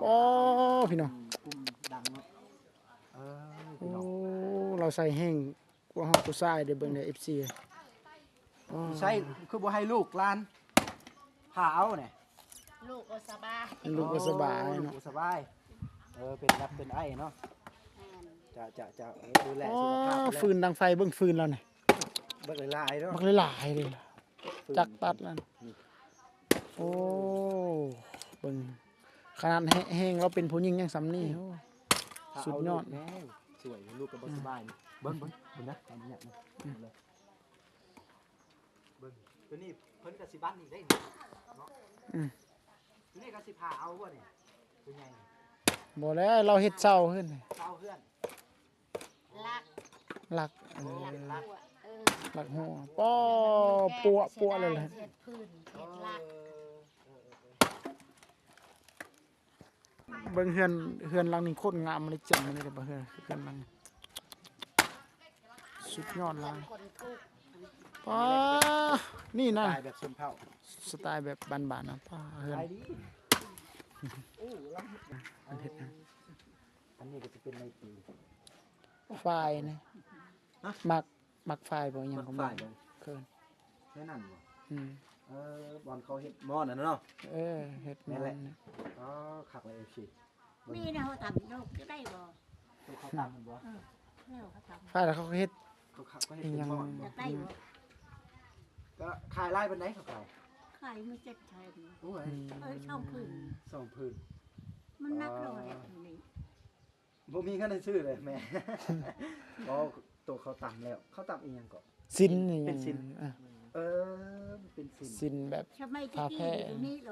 ໂອ້ ພີ່ນ້ອງ ກຸ່ມ ກຸ່ມດັງເນາະ ເອີ ໂອ້ ພີ່ນ້ອງ ລາວໃສ່ແຮງກວ່າເຮົາຜູ້ຊາຍເດ້ ເບິ່ງເດີ ເອັຟຊີ ໂອ້ ໃສ່ ຄືບໍ່ໃຫ້ລູກຫຼານພາເອົາແດ່ ລູກບໍ່ສະບາຍ ລູກບໍ່ສະບາຍ ໂອ້ ເນາະ ລູກບໍ່ສະບາຍ ເອີ ເປັນຫວັດເປັນໄອເນາະ ແມ່ນ ຈະ ຈະ ຈະ ເອີ ດູແລສຸຂະພາບ ໂອ້ ເລີຍ ຟືນດັງໄຟ ເບິ່ງຟືນລາວນີ້ ບັກຫຼາຍໆເນາະ ບັກຫຼາຍໆເລີຍ ຟືນ ຈັກຕັດລະນີ້ ໂອ້ ເບິ່ງ ຂະໜາດແຮງ ແຮງລາວເປັນຜູ້ຍິງຍັງສ່ຳນີ້ ໂອ້ ສຸດຍອດ ແມ່ນ ຊ່ວຍ ລູກກໍບໍ່ສະບາຍ ອືມ ເບິ່ງ ເບິ່ງ ເບິ່ງນະ ອັນນີ້ ອືມ ເບິ່ງເລີຍ ເບິ່ງ ຕົວນີ້ເພິ່ນກໍຊິບັ້ນອີກໄດ້ນີ້ເນາະ ອືມ ຕົວນີ້ກໍຊິພາເອົາບໍ່ນີ້ ຕົວໃຫຍ່ນີ້ ບໍ່ແລ້ວ ລາວເຮັດເສົາເຮືອນ ເສົາເຮືອນ ຫຼັກ ຫຼັກ ເອີ ຫຼັກ ເປັນຫຼັກ ເອີ ຫຼັກຫົວ ປ້ອ ປົວະ ປົວະເລີຍແຫຼະ ເຮັດພື້ນ ເຮັດຫຼັກ ເອີ ເອີ ເອີ ເອີ ເບິ່ງເຮືອນ ເຮືອນຫຼັງນີ້ໂຄດງາມເລີຍ ເຈັງເລີຍ ເບິ່ງເຮືອນ ເຮືອນຫຼັງນີ້ ສຸດຍອດຫຼາຍ ປ້າ ນີ້ນະ ສະໄຕແບບຊົນເຜົ່າ ສະໄຕແບບບ້ານໆນະ ປ້າ ເຮືອນ ໂອ້ ເຮັດ ອັນນີ້ກໍຊິເປັນໃນປີ ຝ້າຍນະ ຮະ ໝາກ ໝາກຝ້າຍບໍ່ ອີຫຍັງຂອງມັນ ໝາກຝ້າຍບໍ່ ເຄີຍ ແນວນັ້ນບໍ່ ອືມ ເອີ ບ່ອນເຂົາເຮັດໝໍ້ນະເນາະ ເອີ ເຮັດໝໍ້ ແມ່ນແຫຼະ ອໍ ຄັກເລີຍ ເອັຟຊີ ມີແນວເຮົາຕຳ ລູກຈະໄດ້ບໍ່ ໂຕເຂົາຕຳມັນບໍ່ ເອີ ແນວເຂົາຕຳ ຝ້າຍແລ້ວເຂົາເຮັດ ເຂົາ ເຂົາເຮັດເປັນໝໍ້ນບໍ່ ຢາກໄດ້ບໍ່ ກໍຂາຍຫຼາຍປານໃດເຂົາຂາຍ ຂາຍມື້ເຈັດແສນ ໂອ້ຍ ອືມ ເອີ ສອງຜືນ ສອງຜືນ ມັນໜັກ ອໍ ຮ້ອຍນີ້ ບໍ່ມີເງິນໃຫ້ຊື້ເລີຍແມ່. ອໍ ໂຕເຂົາຕຳແລ້ວ ເຂົາຕຳອີ່ຫຍັງເກາະ? ສິນ ເປັນສິນ ເອີ ເອີ ເປັນສິນ ສິນແບບ ສະໄໝແຕ່ກີ້ ພາແພ ດຽວນີ້ໂລ